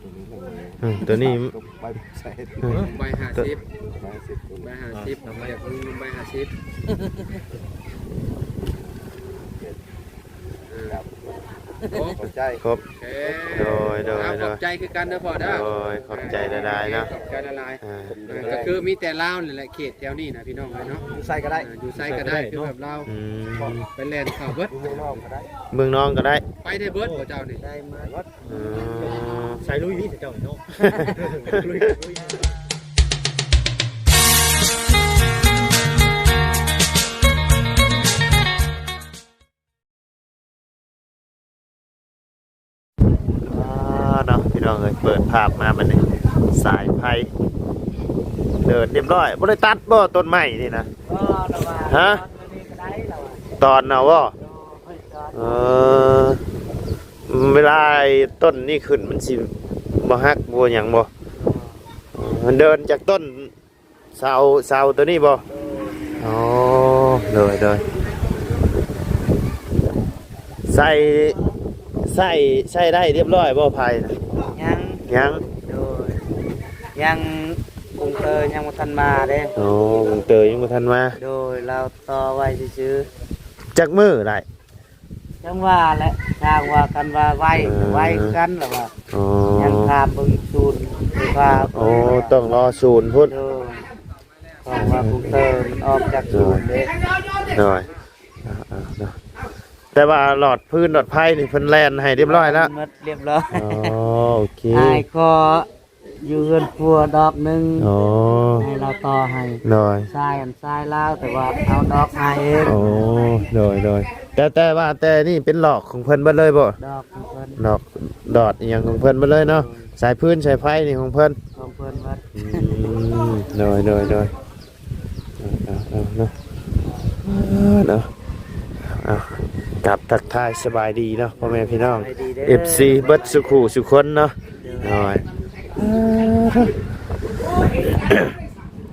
ອືມ ຕົວນີ້ ໃບໃບຫ້າສິບ ໃບຫ້າສິບ ຢາກຮູ້ໃບຫ້າສິບ ເອີ ຂອບໃຈ ຂອບ ໂອເຄ ໂດຍ ໂດຍ ອ່າ ໂດຍ ຂອບໃຈຄືກັນເດີພໍ່ເດີ ໂດຍ ຂອບໃຈຫຼາຍໆເນາະ ຂອບໃຈຫຼາຍໆ ອ່າ ເອີ ກໍຄືມີແຕ່ລາວນີ້ແຫຼະ ເຂດແຖວນີ້ນະພີ່ນ້ອງເອີຍເນາະ ຢູ່ໃສກໍໄດ້ ອ່າ ຢູ່ໃສກໍໄດ້ ເນາະ ຄືແບບລາວ ອືມ ໄປແລ່ນເຂົ້າເບິດ ເມືອງນອງກໍໄດ້ ເມືອງນອງກໍໄດ້ ໄປໄດ້ເບິດບໍ່ເຈົ້ານີ້ ໄດ້ໝົດ ອືມ ສາຍລຸຍນີ້ເຈົ້າເນາະ ລຸຍ ລຸຍ ອ່າ ເນາະ ພີ່ນ້ອງເອີຍ ເປີດພາບມາບັດນີ້ ສາຍໄຟເດີນຮຽບຮ້ອຍ ບໍ່ໄດ້ຕັດບໍ່ຕົ້ນໄມ້ນີ້ນະ? ບໍ່ ລະວ່າ ຮະ? ຕອນນີ້ກໍໄດ້ລະວ່າ ຕອນເອົາບໍ່? ໂດຍ ຕອນ ເອີ ເວລາໄອ້ຕົ້ນນີ້ຂຶ້ນມັນຊິບໍ່ຫັກບໍ່ຫຍັງບໍ່? ເອີ ມັນເດີນຈາກຕົ້ນ ເສົາ ເສົາຕົວນີ້ບໍ່? ໂດຍ ອໍ ໂດຍ ໂດຍ ໃສ່ ໃສ່ ໃສ່ໄດ້ຮຽບຮ້ອຍບໍ່ໄຟນະ? ຍັງ ຍັງ ໂດຍ ຍັງກຸງເຕີຍັງບໍ່ທັນມາເດ້ ອໍ ກຸງເຕີຍັງບໍ່ທັນມາ ໂດຍ ລາວຕໍ່ໄວ້ຊື່ໆ ຈັກມື້ໄດ້? ຈັ່ງວ່າແຫຼະ ທາງວ່າກັນວ່າໄວ ເອີ ໄວຄືກັນລະວ່າ ອໍ ຍັງຖາມເບິ່ງສູນໄຟຟ້າ ໂອ້ ຕ້ອງລໍສູນພຸ້ນ ໂດຍ ເພາະວ່າກຸງເຕີອອກຈາກສູນເດ້ ໂດຍ ເອົາໆເນາະ ແຕ່ວ່າຫຼອດຟືນຫຼອດໄຟນີ້ເພິ່ນແລ່ນໃຫ້ຮຽບຮ້ອຍແລ້ວ ໝົດຮຽບຮ້ອຍ ອໍ ໂອເຄ ອ້າຍຂໍ ຢູ່ເຮືອນຄົວດອກໜຶ່ງ ອໍ ໃຫ້ລາວຕໍ່ໃຫ້ ໂດຍ ຊາຍອັນຊາຍລາວ ແຕ່ວ່າເອົາດອກຫາເອງ ອໍ ໂດຍ ໂດຍ ແຕ່ ແຕ່ວ່າແຕ່ນີ້ເປັນຫຼອກຂອງເພິ່ນເບິດເລີຍບໍ່? ດອກຂອງເພິ່ນ ດອກ ດອດອີ່ຫຍັງຂອງເພິ່ນເບິດເລີຍເນາະ ໂດຍ ສາຍຟືນສາຍໄຟນີ້ຂອງເພິ່ນ ຂອງເພິ່ນເບິດ ອືມ ໂດຍ ໂດຍ ໂດຍ ເອົາ ເອົາ ເອົາເນາະ ເອົາເນາະ ເອົາ ກັບທັກທາຍສະບາຍດີເນາະ ພໍ່ແມ່ພີ່ນ້ອງ ສະບາຍດີເດີ ເອັຟຊີ ເບິດສູ່ຄູ່ສູ່ຄົນເນາະ ໂດຍ ໂດຍ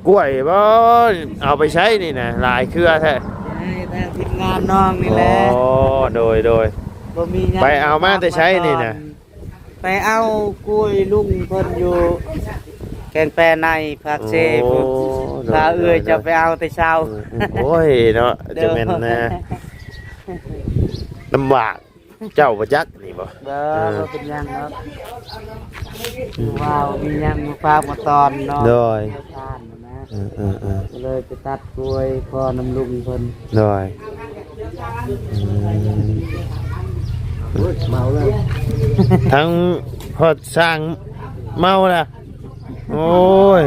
ກ້ວຍບໍ່ ເອົາໄປໃຊ້ນີ້ນະ ຫຼາຍເຄືອແທ້ ໃຫ້ທາງທີມງານນ້ອງນີ້ແຫຼະ ອໍ ໂດຍ ໂດຍ ບໍ່ມີຫຍັງ ໄປເອົາມາແຕ່ໃສນີ້ນະ? ໄປເອົາກ້ວຍລຸງເພິ່ນຢູ່ແກງແປໃນ ພາກເຊພຸ້ນ ໂອ້ ໂດຍ ພາເອື້ອຍ ໂດຍ ເຈົ້າໄປເອົາແຕ່ເຊົ້າ ອືມ ໂອ້ຍເນາະ ໂດຍ ຈະແມ່ນນະ ລຳບາກ ເຈົ້າບໍ່ຈັກນີ້ບໍ່? ບໍ່ ເອີ ບໍ່ເປັນຫຍັງດອກ ອືມ ວ່າມີຫຍັງມາຝາກມາຕ້ອນເນາະ ໂດຍ ທານນະ ເອີໆໆ ກໍເລີຍໄປຕັດກ້ວຍພໍນຳລຸງເພິ່ນ ໂດຍ ອືມ ໂອ້ຍ ເມົາແລ້ວ ທັງພໍ່ຊ່າງເມົາລະ ໂອ້ຍ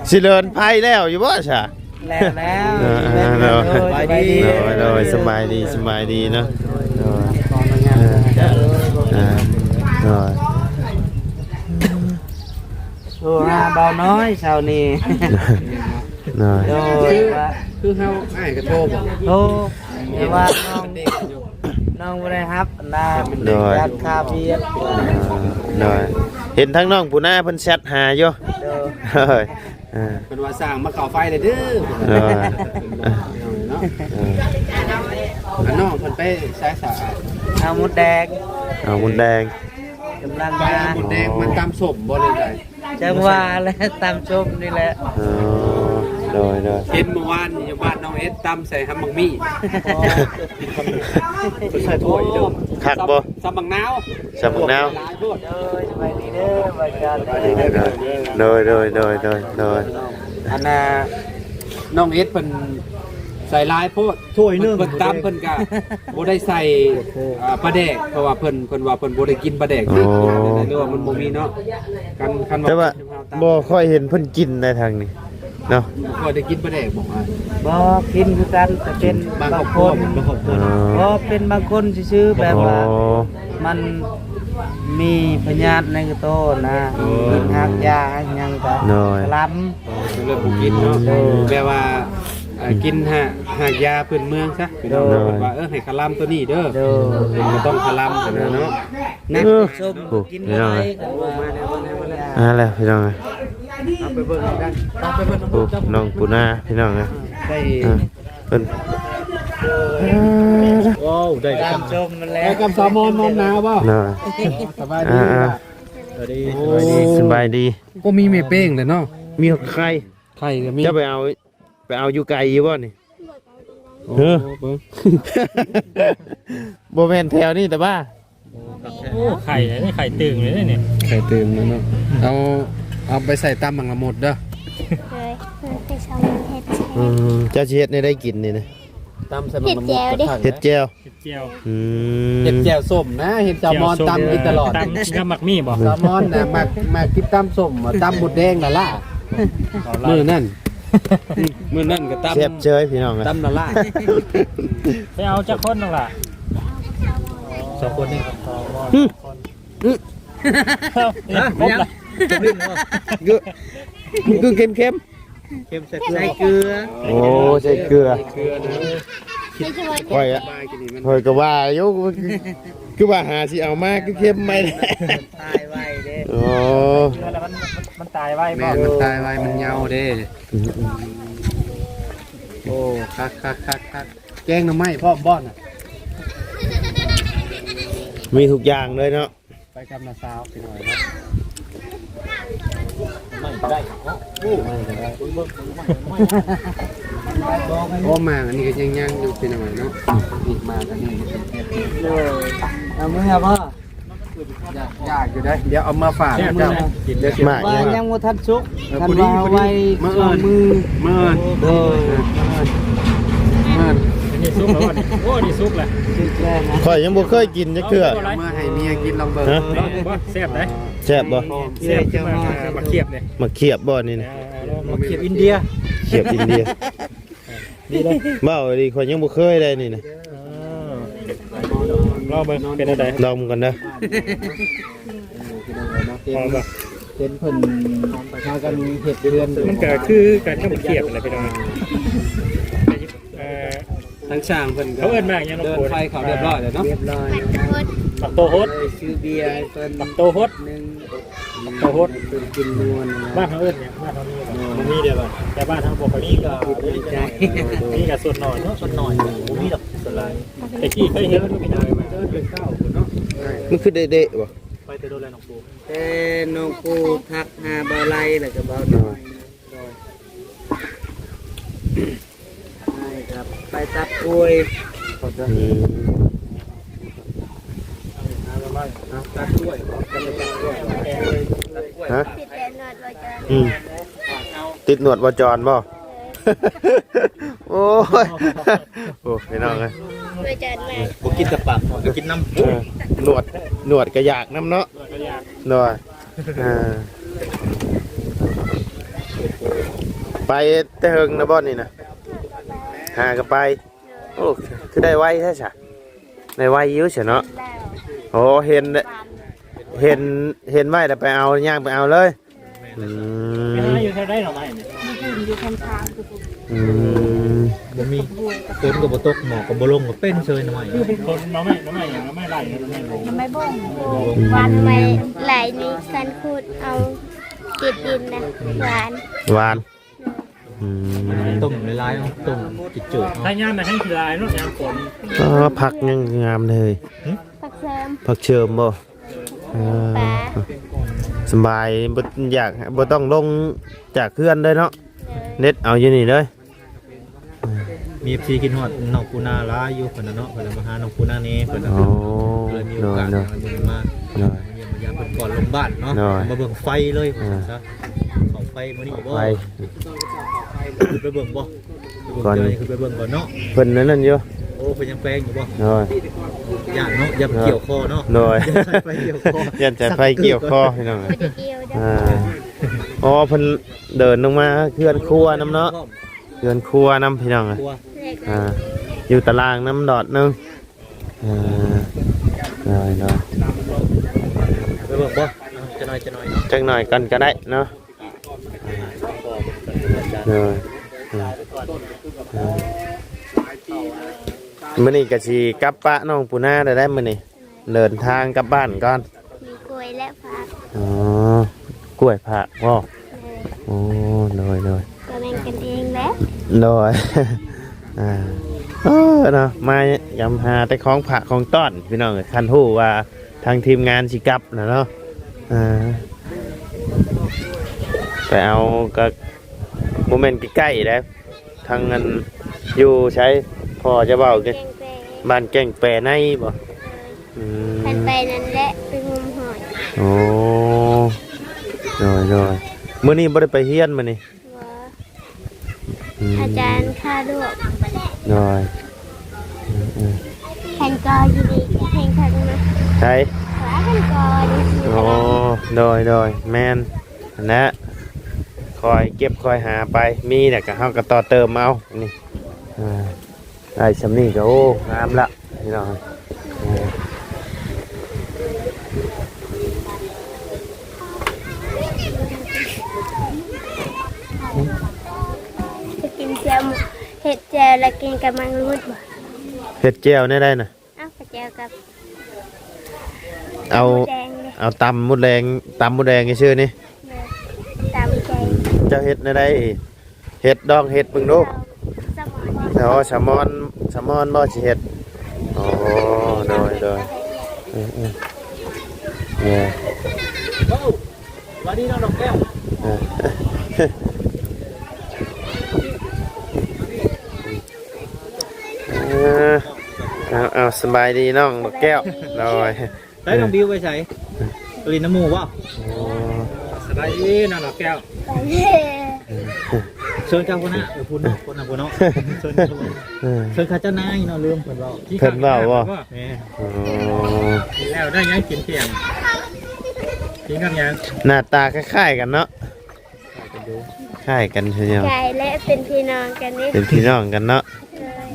ຊິເລີນໄພແລ້ວຢູ່ບໍ່ຊະ? ແລ້ວແລ້ວ ເອີ ເອີ ເອີ ໂດຍ ໂດຍ ສະບາຍດີ ໂດຍ ໂດຍ ສະບາຍດີ ສະບາຍດີເນາະ ໂດຍ ເອີ ເອີ ໂດຍ ໂທຫາບ່າວນ້ອຍເຊົ້ານີ້ ໂດຍ ໂດຍ ຄື ວ່າ ຄືເຮົາອ້າຍກໍໂທບໍ່? ໂທ ແຕ່ວ່ານ້ອງ ນ້ອງບໍ່ໄດ້ຮັບນະ ໂດຍ ຢ້ານຄາວຽກ ໂດຍ ເຫັນທາງນ້ອງປູນາເພິ່ນແຊັດຫາຢູ່ ໂດຍ ເອີ ເພິ່ນວ່າສ້າງມາເຂົ້າໄຟເລີຍເດີ ເອີ ເນາະ ເອີ ອັນນ້ອງເພິ່ນໄປໃສສະ? ເອົາມົດແດງ ເອົາມົດແດງ ກຳລັງມາ ມົດແດງມາຕຳສົ້ມບໍ່ ຫຼືໃດ? ຈັ່ງວ່າແຫຼະ ຕຳສົ້ມນີ້ແຫຼະ ອໍ ໂດຍ ໂດຍ ເຫັນມື້ວານນີ້ຢູ່ບ້ານນ້ອງເອັດຕຳໃສ່ຫຳໝາກມີ້ ໃສ່ຖ້ວຍເດີ ຄັກບໍ່? ສຳບັກນາວ ສຳບັກນາວ ຫຼາຍໂພດ ໂດຍ ສະບາຍດີເດີ ສະບາຍດີເດີ ໂດຍ ໂດຍ ອັນນ່າ ນ້ອງເອັດເພິ່ນໃສ່ຫຼາຍໂພດ ຖ້ວຍໜຶ່ງ ເພິ່ນ ເພິ່ນຕຳເພິ່ນກະບໍ່ໄດ້ໃສ່ ອ່າ ປາແດກ ເພາະວ່າເພິ່ນ ເພິ່ນວ່າເພິ່ນບໍ່ໄດ້ກິນປາແດກ ອໍ ຫຼືວ່າມັນບໍ່ມີເນາະ ຄັນ ຄັນວ່າ ແຕ່ວ່າບໍ່ຄ່ອຍເຫັນເພິ່ນກິນໃນທາງນີ້ເນາະ ບໍ່ຄ່ອຍໄດ້ກິນປາແດກບໍ່? ບໍ່ກິນຄືກັນ ແຕ່ເປັນບາງຄົນ ບາງຄອບຄົວ ອໍ ບໍ່ ເປັນບາງຄົນຊື່ໆ ແບບວ່າ ອໍ ມັນມີພະຍາດໃນກະໂຕນະ ອໍ ເປັນຮາກຢາຫຍັງກະ ໂດຍ ກະລຳ ອໍ ເປັນເລື່ອງບໍ່ກິນເນາະ ໂດຍ ແບບວ່າ ເອີ ກິນຮາກ ຮາກຢາພື້ນເມືອງຊະ ໂດຍ ເພິ່ນວ່າ ເອີ ໃຫ້ຄະລຳໂຕນີ້ເດີ ໂດຍ ເພິ່ນກໍຕ້ອງຄະລຳຫັ້ນນະເນາະ ນັກຊົມ ໂອ້ ກິນບໍ່ໄດ້ ພີ່ນ້ອງເອີຍ ມາແລ້ວ ມາແລ້ວ ມາແລ້ວ ອ່າ ແລ້ວພີ່ນ້ອງເອີຍ ເອົາໄປເບິ່ງນຳກັນ ຕາມໄປເບິ່ງນຳກັນ ໂອ້ ນ້ອງປູນາ ພີ່ນ້ອງເອີຍ ໄດ້ ອ່າ ເພິ່ນ ໂອ້ ໄດ້ຕາມຊົມມັນແລ້ວ ໄດ້ກັບສາວມອນ ມອນນາບໍ່? ເນາະ ສະບາຍດີ ອ່າ ອ່າ ສະບາຍດີ ໂອ້ ສະບາຍດີ ໂອ້ ມີແມ່ເປ້ງແຫຼະເນາະ ມີໄຂ່ ໄຂ່ກໍມີ ເຈົ້າໄປເອົາ ໄປເອົາຢູ່ໄກຢູ່ບໍ່ນີ້? ໂອ້ ເອີ ເບິ່ງ ບໍ່ແມ່ນແຖວນີ້ແຕ່ວ່າ ໂອ້ ໄຂ່ເດ້ ໄຂ່ຕຶງເດ້ນີ້ ໄຂ່ຕຶງເນາະ ເອົາ ເອົາໄປໃສ່ຕຳບັກລະມຸດເດີ ໂດຍ ໄປຊອກເຮັດ ອືມ ເຈົ້າຊິເຮັດແນວໃດກິນນີ້ນະ? ຕຳໃສ່ບັກລະມຸດ ເຮັດແຈ່ວເດ້ ເຮັດແຈ່ວ ເຮັດແຈ່ວ ອືມ ເຮັດແຈ່ວສົ້ມນະ ເຫັນສາວມອນຕຳກິນຕະຫຼອດ ຕຳກັບໝາກມີ້ບໍ່? ສາວມອນນະ ມັກ ມັກກິນຕຳສົ້ມ ຕຳໝົດແດງລະລະ ມື້ນັ້ນ ມື້ນັ້ນກໍຕຳ ແຊບເຈີຍພີ່ນ້ອງ ຕຳລະລະ ໄປເອົາຈັກຄົນນ້ອງຫຼ້າ? ສອງຄົນນີ້ ອືມ ອືມ ຮະ ຍັງ ຄື ຄືເຄັມໆ ເຄັມໃສ່ເກືອ ໃສ່ເກືອ ໂອ້ ໃສ່ເກືອ ໃສ່ເກືອນະ ຂ້ອຍອະ ຂ້ອຍກໍວ່າຢູ່ ຄືວ່າຫາຊິເອົາມາຄືເຄັມໄປ ຕາຍໄວເດ້ ໂອ້ ເກືອແລ້ວມັນ ມັນ ມັນຕາຍໄວ ແມ່ນ ບໍ່? ມັນຕາຍໄວ ມັນເຫຍົາວເດ້ ອືມ ໂອ້ ຄັກໆໆໆ ແກງໜໍ່ໄມ້ພ້ອມບໍ່ນະ? ມີທຸກຢ່າງເລີຍເນາະ ໄປກັບນ້າສາວພີ່ນ້ອງເນາະ ໄມ້ກໍໄດ້ເນາະ ໂອ້ ໄມ້ກໍໄດ້ ໂອ້ ໝາກອັນນີ້ກໍຍັງໆຢູ່ພີ່ນ້ອງເນາະ ນີ້ໝາກອັນນີ້ ໂດຍ ເອົາມື້ບໍ່? ຢາກ ຢາກຢູ່ເດ້ ດຽວເອົາມາຝາກເຈົ້າ ດຽວຊິ ໝາກ ວ່າຍັງບໍ່ທັນສຸກ ເອີ ຄັນວ່າເອົາໄວ້ ມື້ອື່ນ ມື້ອື່ນ ໂດຍ ມື້ອື່ນ ອັນນີ້ສຸກແລ້ວບໍ່ນີ້? ໂອ້ ນີ້ສຸກແລ້ວ ສຸກແລ້ວນະ ຂ້ອຍຍັງບໍ່ເຄີຍກິນຈັກເທື່ອ ເອົາມາໃຫ້ເມຍກິນລອງເບິ່ງ ຮະ? ບໍ່ ແຊບເດ້ ແຊບບໍ່? ແຊບ ຄືໝາກ ໝາກຂຽບນີ້ ໝາກຂຽບບໍ່ນີ້ນະ? ເອີ ໝາກຂຽບອິນເດຍ ຂຽບອິນເດຍ ເວົ້າອີ່ຫຼີ ຂ້ອຍຍັງບໍ່ເຄີຍໄດ້ນີ້ນະ ເອີ ລອງເບິ່ງເປັນແນວໃດ ລອງເບິ່ງກ່ອນເດີ ເຫັນເພິ່ນພາກັນເຮັດເຮືອນ ມັນກໍຄືກັນກັບໝາກຂຽບຫັ້ນແຫຼະພີ່ນ້ອງ ເອີ ທາງຊ່າງເພິ່ນກໍ ເຂົາເອີ້ນໝາກຫຍັງ ເດີນໄຟເຂົາຮຽບຮ້ອຍແລ້ວເນາະ ຮຽບຮ້ອຍ ໝາກໂຕຫົດ ຊື້ເບຍໃຫ້ເພິ່ນ ໝາກໂຕຫົດ ໜຶ່ງ ເຕົ້າຫົດ ເປັນກິນນວນນະ ບ້ານເຮົາເອີ້ນຫຍັງ? ບ້ານເຮົາມີບໍ່? ບໍ່ມີເດ້ ແຕ່ບ້ານເຮົາບໍ່ຄ່ອຍມີ ກໍມີກະສ່ວນໜ້ອຍເນາະ ສ່ວນໜ້ອຍ ບໍ່ມີດອກສ່ວນຫຼາຍ ແຕ່ກີ້ເຄີຍເຫັນ ມັນຄືເດະໆບໍ່? ໄປແຕ່ດົນແລ້ວນ້ອງປູ ແຕ່ນ້ອງປູທັກຫາບ່າວໄລ ແລ້ວກໍບ່າວນ້ອຍ ໂດຍ ໄປກັບ ໄປຕັດກ້ວຍ ອືມ ຕັດກ້ວຍ ຕັດກ້ວຍ ຮະ? ຕິດແຕ່ໜວດບໍ່ຈອນ ອືມ ຕິດໜວດບໍ່ຈອນບໍ່? ໂອ້ຍ ໂອ້ ພີ່ນ້ອງເອີຍ ບໍ່ຈອນແມ່ ບໍ່ກິນແຕ່ປາກ ໜວດກໍກິນນຳ ເອີ ໜວດ ໜວດກໍຢາກນຳເນາະ ໜວດກໍຢາກ ໂດຍ ເອີ ໄປແຕ່ເຫິງນະບ່ອນນີ້ນະ ຫາກໍໄປ ໂອ້ ຄືໄດ້ໄວແທ້ຊະ ໄດ້ໄວຢູ່ຊະເນາະ ໂອ້ ເຫັນ ເຫັນ ເຫັນໄວ້ແລ້ວໄປເອົາ ຍ່າງໄປເອົາເລີຍ ອືມ ຢູ່ແຖວໃດໜໍ່ໄມ້ນີ້? ຢູ່ແຄມທາງ ອືມ ບໍ່ມີ ຝົນກໍບໍ່ຕົກ ໝອກກໍບໍ່ລົງ ກໍເປັນເຊີຍໜໍ່ໄມ້ ຄືເປັນຄົນໜໍ່ໄມ້ ໜໍ່ໄມ້ຫຍັງ ໜໍ່ໄມ້ໄລ່ ໜໍ່ໄມ້ບົງ ໜໍ່ໄມ້ບົງ ຫວ່ານໄວ້ໄລ່ນີ້ ສັນຂູດເອົາ ເກັບດິນນະ ຫວ່ານ ຫວ່ານ ອືມ ຕົ້ມຫຼາຍໆ ເອົາຕົ້ມຈືດໆ ເອົາ ຖ້າຍາມນະແຮງຊິຫຼາຍເນາະ ຍາມຝົນ ເອີ ຜັກຍັງງາມເລີຍ ຫຶ? ຜັກເສີມ ຜັກເສີມບໍ່? ເອີ ສະບາຍ ບໍ່ຢາກ ບໍ່ຕ້ອງລົງຈາກເຮືອນເລີຍເນາະ ເນັດເອົາຢູ່ນີ້ເລີຍ ມີເອັຟຊີຄິດຮອດນ້ອງປູນາຫຼາຍຢູ່ ເພິ່ນນະເນາະ ເພິ່ນມາຫານ້ອງປູນາແດ່ ເພິ່ນນະ ໂອ້ ກໍເລີຍມີໂອກາດ ໂດຍ ມາ ໂດຍ ມາຢ້ຽມມາຢາມເພິ່ນກ່ອນລົງບ້ານເນາະ ໂດຍ ມາເບິ່ງໄຟເລີຍ ອ່າ ວ່າຊັ້ນຊະ ເຂົ້າໄຟມື້ນີ້ບໍ່? ໄຟ ຂຶ້ນໄປເບິ່ງບໍ່? ກ່ອນ ຂຶ້ນໄປເບິ່ງກ່ອນເນາະ ເພິ່ນນັ້ນນັ້ນຢູ່ ໂອ້ ເພິ່ນຍັງແປງຢູ່ບໍ່? ໂດຍ ຢ້ານເນາະ ຢ້ານກ່ຽວຄໍເນາະ ໂດຍ ຢ້ານສາຍໄຟກ່ຽວຄໍ ຢ້ານສາຍໄຟກ່ຽວຄໍພີ່ນ້ອງ ບໍ່ໄດ້ກ່ຽວເດີ້ ອ່າ ອໍ ເພິ່ນເດີນລົງມາເຮືອນຄົວນຳເນາະ ເຮືອນຄົວນຳພີ່ນ້ອງ ຄົວ ອ່າ ຢູ່ຕາລ່າງນຳດອດໜຶ່ງ ອ່າ ໂດຍ ໂດຍ ໄປເບິ່ງບໍ່? ຈັກໜ້ອຍ ຈັກໜ້ອຍເນາະ ຈັກໜ້ອຍກ່ອນກໍໄດ້ເນາະ ໂດຍ ໂດຍ ມື້ນີ້ກໍຊິກັບປະນ້ອງປູນາໄດ້ ໄດ້ມື້ນີ້ ເດີນທາງກັບບ້ານກ່ອນ ມີກ້ວຍແລະຜັກ ອໍ ກ້ວຍຜັກບໍ່? ໂດຍ ໂອ້ ໂດຍ ໂດຍ ກໍແມ່ນກັນເອງແຫຼະ ໂດຍ ອ່າ ເອີ ເນາະ ມາຢາມຫາແຕ່ຂອງຝາກຂອງຕ້ອນ ພີ່ນ້ອງເອີຍ ຄັນຮູ້ວ່າທາງທີມງານຊິກັບນະເນາະ ເອີ ໄປເອົາກໍບໍ່ແມ່ນໃກ້ໆແຫຼະ ທາງອັນ ຢູ່ໃສ ພໍ່ຈະເວົ້າ ແກ້ງແປ ບ້ານແກ້ງແປໃນບໍ່? ໂດຍ ອືມ ຄັນໄປນັ້ນແຫຼະ ໄປໂຮມຫ້ອຍ. ໂອ້ ໂດຍໆ ມື້ນີ້ບໍ່ໄດ້ໄປຮຽນມື້ນີ້? ບໍ່ ອືມ ອາຈານຄາລວມ. ໂດຍ ອືມໆ ແຜ່ນກໍຢູ່ນີ້ ແຜ່ນຄັກເນາະ ໃສ? ວ່າແຜ່ນກໍຢູ່ນີ້. ໂອ້ ໂດຍໆ ແມ່ນ ຫັ້ນແຫຼະ ຄ່ອຍເກັບຄ່ອຍຫາໄປ ມີແລ້ວກໍເຮົາກໍຕໍ່ເຕີມເອົານີ້ ອ່າ ໄດ້ຊ່ຳນີ້ກໍ ໂອ້ ງາມລະ ພີ່ນ້ອງ. ຈະກິນແຈ່ວ ເຮັດແຈ່ວແລ້ວກິນກັບໝາກງຸດບໍ່? ເຮັດແຈ່ວແນວໃດນະ? ເອົາ ແຈ່ວກັບ ເອົາ ໝູແດງເດ້ ເອົາຕຳໝູແດງ ຕຳໝູແດງຊື່ໆນີ້. ຕຳແຈ່ວ ເຈົ້າເຮັດແນວໃດ? ເຮັດ ລອງເຮັດເບິ່ງດູ. ສະໝອນ ອໍ ສະໝອນ ສະໝອນບໍ່ຊິເຮັດ? ອໍ ໂດຍ ໂດຍ ເອີ ເອີ ເອີ ສະບາຍດີນ້ອງດອກແກ້ວ. ເອີ ເອີ ເອົາ ເອົາ ສະບາຍດີນ້ອງດອກແກ້ວ. ໂດຍ ໃສນ້ອງບິວໄປໃສ? ໄປຫຼິ້ນນຳໝູ່ບໍ່? ໂອ້ ສະບາຍດີນ້ອງດອກແກ້ວ. ເຊີນເຈົ້າພຸ້ນນະ ເອີ ພຸ້ນເນາະ ພຸ້ນນະ ພຸ້ນເນາະ ເຊີນເຈົ້າ ເອີ ເຊີນເຂົາເຈົ້ານາຍເນາະ ລືມເພິ່ນເວົ້າ ເພິ່ນເວົ້າບໍ່? ແມ່ນ ໂອ້ ກິນແລ້ວໄດ້ຫຍັງກິນທ່ຽງ? ກິນກັບຫຍັງ? ໜ້າຕາຄ້າຍໆກັນເນາະ ຄ້າຍກັນຢູ່ ຄ້າຍກັນຄືຫຍັງ? ຄ້າຍແຫຼະ ເປັນພີ່ນ້ອງກັນເດ້ ເປັນພີ່ນ້ອງກັນເນາະ. ໂດຍ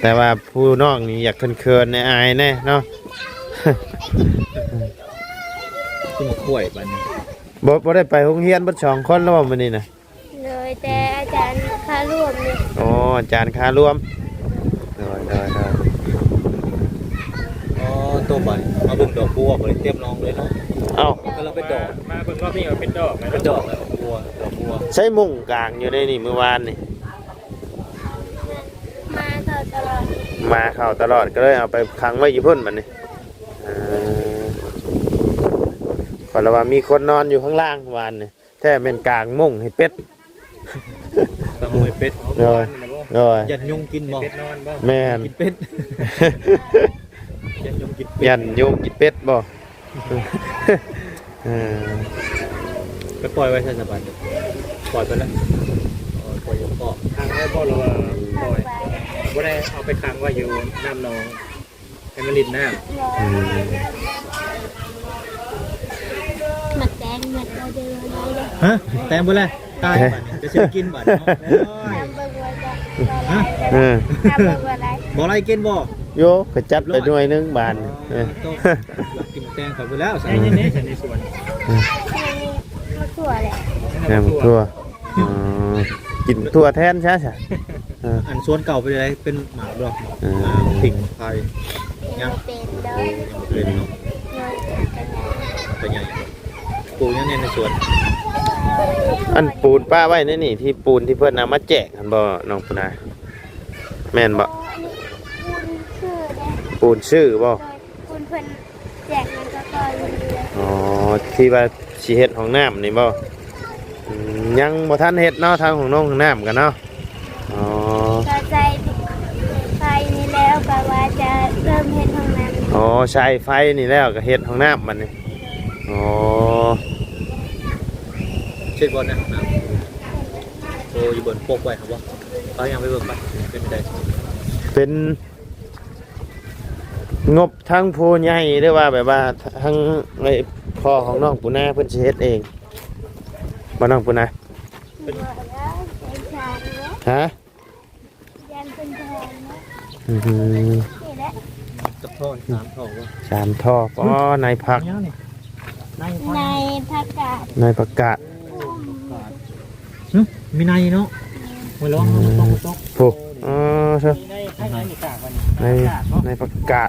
ແຕ່ວ່າຜູ້ນ້ອງນີ້ຢາກເຂີນໆ ອາຍໆ ແດ່ເນາະ. ກິນໝາກກ້ວຍບັດນີ້ ບໍ່ ບໍ່ໄດ້ໄປໂຮງຮຽນເບິດສອງຄົນແລ້ວບໍ່ມື້ນີ້ນະ? ໂດຍ ແຕ່ອາຈານຄາລວມນີ້. ອໍ ອາຈານຄາລວມ. ໂດຍ ໂດຍ ໂດຍ ອໍ ໂຕບັດ ມາເບິ່ງດອກບົວ ບໍ່ໄດ້ຕຽມນ້ອງເລີຍເນາະ. ເອົ້າ ກຳລັງເປັນດອກ ມາເບິ່ງຮອບນີ້ວ່າເປັນດອກ ເປັນດອກແລ້ວ ດອກບົວ ດອກບົວ. ໃຊ້ມຸ້ງກາງຢູ່ໃນນີ້ມື້ວານນີ້ ມາເຂົ້າຕະຫຼອດ ມາເຂົ້າຕະຫຼອດ ກໍເລີຍເອົາໄປຂັງໄວ້ຢູ່ພຸ້ນບັດນີ້. ເອີ ຂ້ອຍລະວ່າມີຄົນນອນຢູ່ຂ້າງລ່າງວານນີ້ ແທ້ແມ່ນກາງມຸ້ງໃຫ້ເປັດ ກາງມຸ້ງໃຫ້ເປັດ. ໂດຍ ໂດຍ ຢ້ານຍຸງກິນບໍ່? ເປັດນອນບໍ່? ແມ່ນ ກິນເປັດ ຢ້ານຍຸງກິນເປັດ ຢ້ານຍຸງກິນເປັດບໍ່? ເອີ ໄປປ່ອຍໄວ້ໃສສະບາຍ? ປ່ອຍໄປແລ້ວ ປ່ອຍຢູ່ຄອກ ຂັງໄວ້ບໍ່ ຫຼືວ່າປ່ອຍ? ບໍ່ໄດ້ເອົາໄປຂັງໄວ້ຢູ່ນ້ຳໜອງ ໃຫ້ມັນຫຼິ້ນນ້ຳ. ອືມ ໝາກແຕງໝົດແລ້ວເດີ ເອົາໜ້ອຍເດີ. ຮະ ແຕງເບິດແລ້ວ ຕາຍບາດນີ້ ຈະຊິໄດ້ກິນບາດນີ້ເນາະ. ໂອ້ຍ ເບິ່ງວ່າຈະ ຮະ ເອີ ບໍ່ໄລ່ກິນບໍ່? ໂຍ ຂ້ອຍຈັດໄປໜ່ວຍໜຶ່ງບາດນີ້. ເອີ ເອີ ໂຕ ກິນແຕງຂ້ອຍເບິດແລ້ວ ໃສ່ໃນ ໃນສວນ ເອີ ໝາກຖົ່ວແຫຼະ ແມ່ນໝາກຖົ່ວ. ອໍ ກິນຖົ່ວແທນຊະ ຊະ. ເອີ ອັນສວນເກົ່າເປັນໃດ? ເປັນໝາກດອກ ເອີ ໝາກພິກໄທຍັງ ເປັນດອກ ເປັນເນາະ ໂດຍ ກໍໃຫຍ່ ປູກຫຍັງແດ່ໃນສວນ? ອັນປູນປະໄວ້ໃນນີ້ ທີ່ປູນທີ່ເພິ່ນເອົາມາແຈກຫັ້ນບໍ່ ນ້ອງປູນາ? ແມ່ນບໍ່? ອັນນີ້ປູນຊື່ເດ້ ປູນຊື່ບໍ່? ໂດຍ ປູນເພິ່ນ ແຈກມັນກໍກ່ອນຢູ່. ອໍ ທີ່ວ່າຊິເຮັດຫ້ອງນ້ຳນີ້ບໍ່? ອືມ ຍັງບໍ່ທັນເຮັດເນາະ ທາງຫ້ອງນ້ອງຫ້ອງນ້ຳກັນເນາະ. ອໍ ກໍໃສ່ໄຟນີ້ແລ້ວກໍວ່າຈະເລີ່ມເຮັດຫ້ອງນ້ຳ. ອໍ ໃສ່ໄຟນີ້ແລ້ວກໍເຮັດຫ້ອງນ້ຳບັດນີ້. ອໍ ເຮັດບໍ່ນະ? ໂອ້ ຢູ່ເບິ່ງປົກໄວ້ຫັ້ນບໍ່? ເອົາຫຍັງໄປເບິ່ງໄປ ເປັນໃດ? ເປັນ ງົບທາງຜູ້ໃຫຍ່ ຫຼືວ່າແບບວ່າທາງ ເອີ ພໍ່ຂອງນ້ອງປູນາເພິ່ນຊິເຮັດເອງບໍ່ ນ້ອງປູນາ? ຮະ? ຢ້ານເພິ່ນແພງເນາະ. ອືມ ນີ້ແຫຼະ ຈັກທໍ່ ສາມທໍ່ບໍ່? ສາມທໍ່. ອໍ ໃນຜັກ ໃນ ໃນຜັກກາດ ໃນຜັກກາດ. ຫຶ ມີໃນເນາະ. ໂອ້ຍ ລະວັງ ອືມ ຕົກ ຕົກ ໂອ້ ເອີ ໃນ ໃນ ໃນ ໃນຜັກກາດ ໃນ ໃນ ໃນຜັກກາດ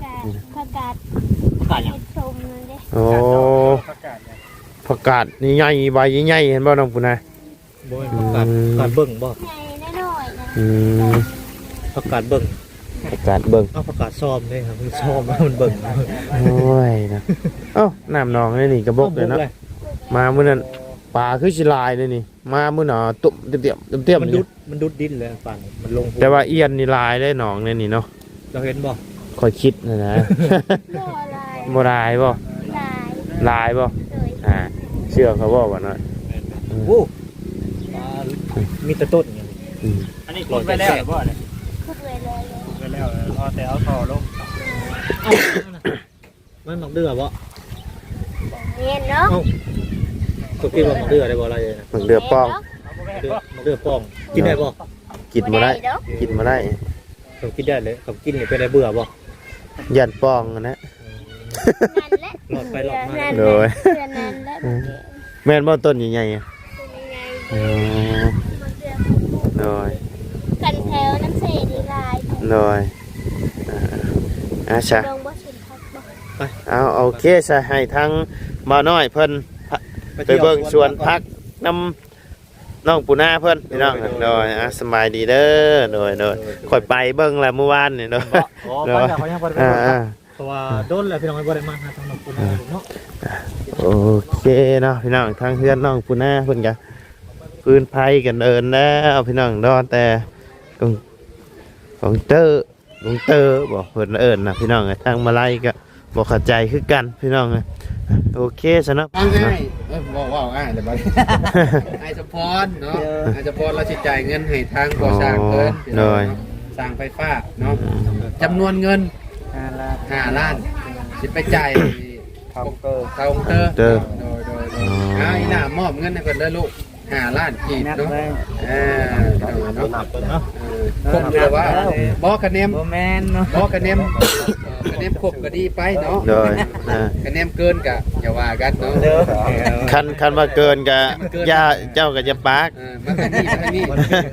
ຜັກກາດ ຜັກກາດຫຍັງ? ເຮັດສົ້ມນັ້ນເດ້. ໂອ້ ຜັກກາດຫຍັງ? ຜັກກາດນີ້ໃຫຍ່ ໃບໃຫຍ່ ເຫັນບໍ່ນ້ອງປູນາ? ບໍ່ແມ່ນ ອືມ ຜັກກາດ ຜັກກາດເບິ່ງບໍ່? ໃຫຍ່ນ້ອຍໆນະ. ອືມ ຜັກກາດເບິ່ງ ຜັກກາດເບິ່ງ. ເອົາ ຜັກກາດຊອມເດ້ ຊອມມັນເບິ່ງ. ໂອ້ຍເນາະ. ເອົ້າ ນ້ຳໜອງໃນນີ້ກະບົກເລີຍເນາະ. ມາມື້ນັ້ນປາຄືຊິຫຼາຍເດ້ນີ້ ມາມື້ໜ້າຕຸ້ມຕຽມໆ ເຕັມໆ ມັນດຸດ ຢູ່ ມັນດຸດດິນແລ້ວປານ ມັນລົງ ແຕ່ວ່າອຽນນີ້ຫຼາຍເດ້ໜອງໃນນີ້ເນາະ. ເຈົ້າເຫັນບໍ່? ຂ້ອຍຄິດຫັ້ນນະ. ບໍ່ຫຼາຍ ບໍ່ຫຼາຍບໍ່? ຫຼາຍ ຫຼາຍບໍ່? ໂດຍ ອ່າ ເຊື່ອຂ້ອຍບໍ່ ບາດນັ້ນ? ແມ່ນໆ ອືມ ໂອ້ ປາ ມີແຕ່ຕົ້ນນີ້ ອືມ ອັນນີ້ຂຸດໄວ້ແລ້ວບໍ່ນີ້? ຂຸດໄວ້ແລ້ວ ຂຸດໄວ້ແລ້ວ ລໍແຕ່ເອົາທໍ່ລົງ. ມັນໝາກເດື່ອບໍ່? ແມ່ນເນາະ. ເອົ້າ ເຈົ້າກິນໝາກເດື່ອໄດ້ບໍ່ລະ? ໝາກເດື່ອປ່ອງ ໝາກເດື່ອ ໝາກເດື່ອປ່ອງ ກິນໄດ້ບໍ່? ກິນບໍ່ໄດ້ ບໍ່ໄດ້ດອກ ກິນບໍ່ໄດ້. ເຈົ້າກິນໄດ້ເລີຍ ເຂົາກິນນີ້ເປັນໄດ້ເບື່ອບໍ່? ຢ້ານປ່ອງຫັ້ນແຫຼະ ນັ້ນແຫຼະ ຫຼອດໄປຫຼອດມາ ນັ້ນແຫຼະ ໂດຍ ເທື່ອນັ້ນແຫຼະ. ອືມ ແມ່ນບໍ່ຕົ້ນໃຫຍ່ໆ? ຕົ້ນໃຫຍ່ໆ ອໍ ໝາກເດື່ອ ໂດຍ ຄັນແຖວນ້ຳເຊນີ້ຫຼາຍ ໂດຍ. ອ່າ ອ່າ ຊະ ລອງບໍ່ ເອົາ ໂອເຄຊະ ໃຫ້ທາງບ່າວນ້ອຍເພິ່ນ ໄປ ໄປເບິ່ງສວນຜັກນຳນ້ອງປູນາເພິ່ນ ພີ່ນ້ອງ. ໂດຍ ໂດຍ ໂດຍ ອ່າ ສະບາຍດີເດີ. ໂດຍ ໂດຍ ໂດຍ ຂ້ອຍໄປເບິ່ງແລ້ວມື້ວານນີ້ເນາະ. ບໍ່ ໂດຍ ຂ້ອຍຍັງບໍ່ໄດ້ໄປເບິ່ງ ອ່າ ເພາະວ່າດົນແລ້ວ ພີ່ນ້ອງ ບໍ່ໄດ້ມາຫາທາງນ້ອງປູນາເນາະ. ອ່າ ໂອເຄເນາະ ພີ່ນ້ອງ ທາງເຮືອນນ້ອງປູນາເພິ່ນກະຟືນໄຟກັນເດີນແລ້ວ ພີ່ນ້ອງ ລໍແຕ່ກອງ ກອງເຕີ ລຸງເຕີບໍ່ເພິ່ນເອີ້ນນະ ພີ່ນ້ອງເອີຍ. ທາງມາໄລກໍບໍ່ເຂົ້າໃຈຄືກັນ ພີ່ນ້ອງເອີຍ. ໂອເຄຊະເນາະ ຟັງອ້າຍ ເອີ ເວົ້າ ເວົ້າອ້າຍແລ້ວບັດນີ້ ອ້າຍສະພອນເນາະ. ເອີ ອ້າຍສະພອນລາວຊິຈ່າຍເງິນໃຫ້ທາງກໍ່ສ້າງເພິ່ນ ອໍ ພີ່ນ້ອງເນາະ ໂດຍ ສ້າງໄຟຟ້າເນາະ. ອືມ ຈຳນວນເງິນ ຫ້າລ້ານ ຫ້າລ້ານ ຊິໄປຈ່າຍ ເທົ່າເຕີ ເທົ່າເຕີ ເຕີ ໂດຍ ໂດຍ ໂດຍ. ອໍ ອ່າ ອີ່ໜ້າມອບເງິນໃຫ້ເພິ່ນເດີລູກ ຫ້າລ້ານກີບເນາະ. ເອີ ໂດຍ ເນາະ ເອີ ຄົບຢູ່ແລ້ວວ່າ ບໍ່ ຄະແນນ ບໍ່ແມ່ນເນາະ ບໍ່ ຄະແນນ ເອີ ຄະແນນຄົບກໍດີໄປເນາະ. ໂດຍ ອ່າ ຄະແນນເກີນກໍຢ່າວ່າກັນເນາະ. ໂດຍ ຄັນ ຄັນວ່າເກີນກໍ ເກີນ ຢ່າ ເຈົ້າກໍຢ່າປາກ ເອີ ມາທາງນີ້ ມາທາງນີ້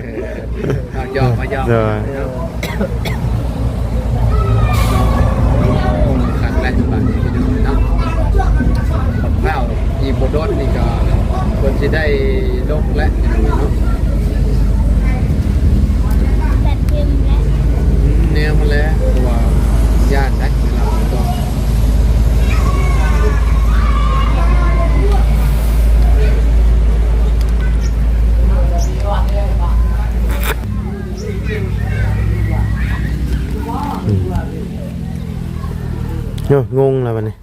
ເອີ ມາຢອກ ມາຢອກ ໂດຍ ຄັກແລ້ວບາດນີ້ເນາະ. ວ້າວ ອີກບໍ່ດົນນີ້ກໍເພິ່ນຊິໄດ້ລົງແລ້ວເນາະ. ແບບເຕັມແລ້ວ ແນວມັນແຫຼະ ເພາະວ່າຢ້ານໄດ໋ ເວລາຝົນຕົກ. ອືມ ໂອ້ ງົງແລ້ວບັດນີ້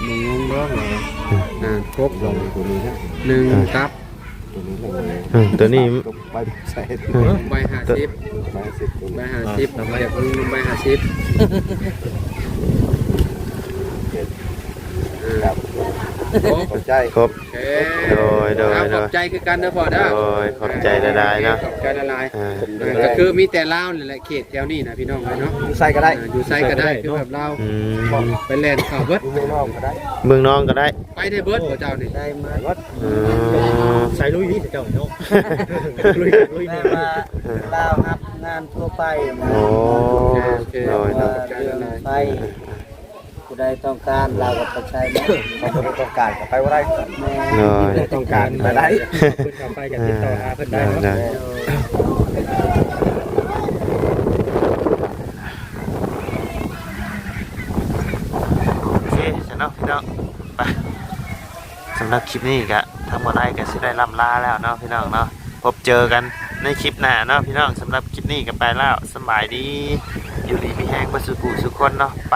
ງງເນາະ. ອ່າ ຄົບລົງໂຕນີ້ນະ ໜຶ່ງ ອ່າ ຕັບ ອືມ ໂຕນີ້ໃບແສນ ເອີ ໃບຫ້າສິບ ໃບຫ້າສິບ ໃບຫ້າສິບ ຢາກຮູ້ໃບຫ້າສິບ. ເອີ ຄົບ ຂອບໃຈ ຄົບ ໂອເຄ ໂດຍ ໂດຍ ອ່າ ໂດຍ ຂອບໃຈຄືກັນເດີພໍ່ເດີ ໂດຍ ຂອບໃຈຫຼາຍໆເນາະ ຂອບໃຈຫຼາຍໆ. ອ່າ ກໍຄືມີແຕ່ລາວນີ້ແຫຼະ ເຂດແຖວນີ້ນະ ພີ່ນ້ອງເອີຍເນາະ ຢູ່ໃສກໍໄດ້ ອ່າ ຢູ່ໃສກໍໄດ້ ຄືແບບລາວ ອືມ ໄປແລ່ນເຂົ້າເບິດ ເມືອງນອງກໍໄດ້ ເມືອງນອງກໍໄດ້ ໄປໄດ້ເບິດບໍ່ເຈົ້ານີ້ ໄດ້ໝົດ ເອີ ໃສ່ລຸຍນີ້ເຈົ້າເນາະ ລຸຍ ລຸຍ ແຕ່ວ່າລາວຮັບງານທົ່ວໄປ ໂອ້ ໂອເຄ ໂດຍ ໂດຍ ເລື່ອງໄຟ ຜູ້ໃດຕ້ອງການລາວກໍໄປໃຊ້ໝົດ ຖ້າບໍ່ໄດ້ຕ້ອງການກໍໄປບໍ່ໄດ້ ແມ່ນ ໂດຍ ບໍ່ໄດ້ຕ້ອງການກໍໄດ້ ເພິ່ນເຂົ້າໄປກໍຕິດຕໍ່ຫາເພິ່ນໄດ້ເນາະ ໂດຍ ໂດຍ ໂອເຄຊະເນາະພີ່ນ້ອງ ໄປ ສຳລັບຄລິບນີ້ກະທາງບໍ່ໄດ້ກະຊິໄດ້ລ່ຳລາແລ້ວເນາະພີ່ນ້ອງເນາະ ພົບເຈີກັນໃນຄລິບໜ້າເນາະພີ່ນ້ອງ ສຳລັບຄລິບນີ້ກະໄປແລ້ວ ສະບາຍດີ ຢູ່ດີມີແຮງເບິດສູ່ຜູ້ສູ່ຄົນເນາະ ໄປ.